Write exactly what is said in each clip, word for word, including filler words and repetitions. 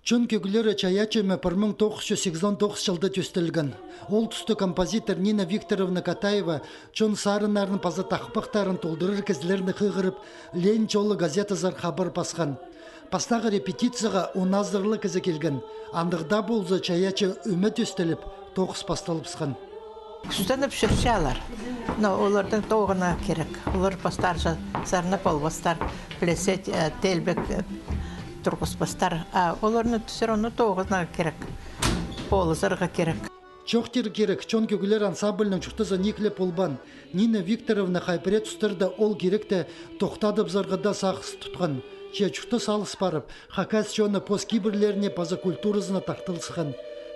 Чон кӧглері «Чайаачы ӧме» пір муң тоғыс чӱс сигізон тоғыс чылда тӧстелген. Ол туста композитор Нина Викторовна Катаева чон сарыннарын паза тахпахтарын толдырар кізілерні хығырып, «Ленин чолы» газетазар хабар пасхан. Пастағы репетицияға он азырлығ кізі килген. Андағ даа полза, «Чайаачы ӧме» тӧстеліп, тоғыс пасталыбысхан. Сӱзеніп чӧрчелер. Но оларның тоғынарға кирек. Олар пастарынҷа сарнап полбастар, пілезі, э, теелбек, э, турғызбастар. А оларны всё равно тоғынарға кирек. Полызарға кирек. Чоохтирға кирек, «Чон кӧглері» ансамбльнің чуртазы ниик ле полбаан. Нина Викторовна хай пірее тустарда ол киректі тохтадыбызарға даа сағыс тутхан. Че чуртас алыс парып, хакас чоны пос кибірлеріне паза культуразына тартылысхан.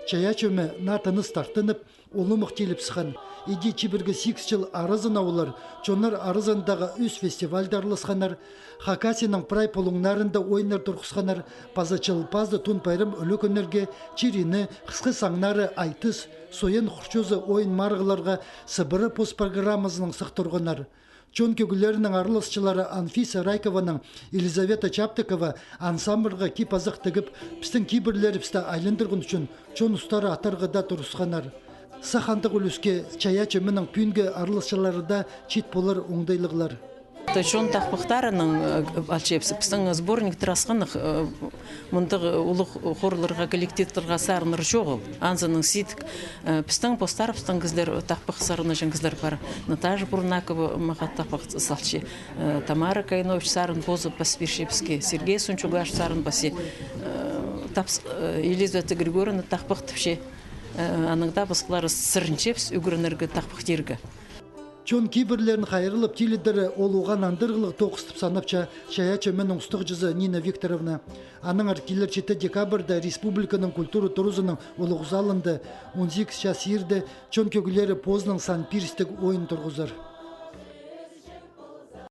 «Чайаачы ӧме» наа тыныс тартынып, улуғ ох тилібіскен. Иди чибіргі сигіс чыл аразына олар чоннар аразындағы ӱс фестивальда араласханнар, Хакасияның прай пулуңнарында ойыннар турғысханнар, паза Чыл пазы, Тун пайрам ӱлӱкӱннерге, чир-ині, хысхы саңнары, айтыс, Соян хурчузы ойын-марығларға сыбыра пос программазынаң сых турғаннар. «Чон кӧглерінің» араласчылары Анфиса Райкованың Елизавета Чаптыкова ансамбльға кип-азах тігіп, пістің кибірлерібісті айландырған ӱчӱн чон устары атарға даа турысханнар. Сах андағ ӱлӱске «Чайаачы ӧменің» пӱӱнгі араласчылары даа чит полар оңдайлығлар. Чон тахпахтарының, э, алчебіс, пістің сборниктер асхынах, э, мындағ улуғ хорларға, коллективтерге сарыннар чоғыл. Анзының сидік, э, пістің постарыбыстың кізілер, тахпах сарнаҷаң кізілер пар. Наташа Бурнакова мағаа тахпах салча, э, Тамара Кайнович сарын позы пас пирче піске, Сергей Сунчугаш сарын пасча, э, тапс-, э, Елизавета Григорьевна тахпах тіпче. Э, анаң даа пасхалары сырынчабыс ӱгренерге тахпахтирға. Чон кибірлерін хайраллап тилідері ол оған андырығлығ тоғыс тіп санапча «Чайаачы ӧменің» устағҷызы Нина Викторовна. Аннаңар килер читі декабрьда республиканың культура туразының улуғ залында он сигіс час иирде «Чон кӧглері» позының сан пирістіг ойын турғызар.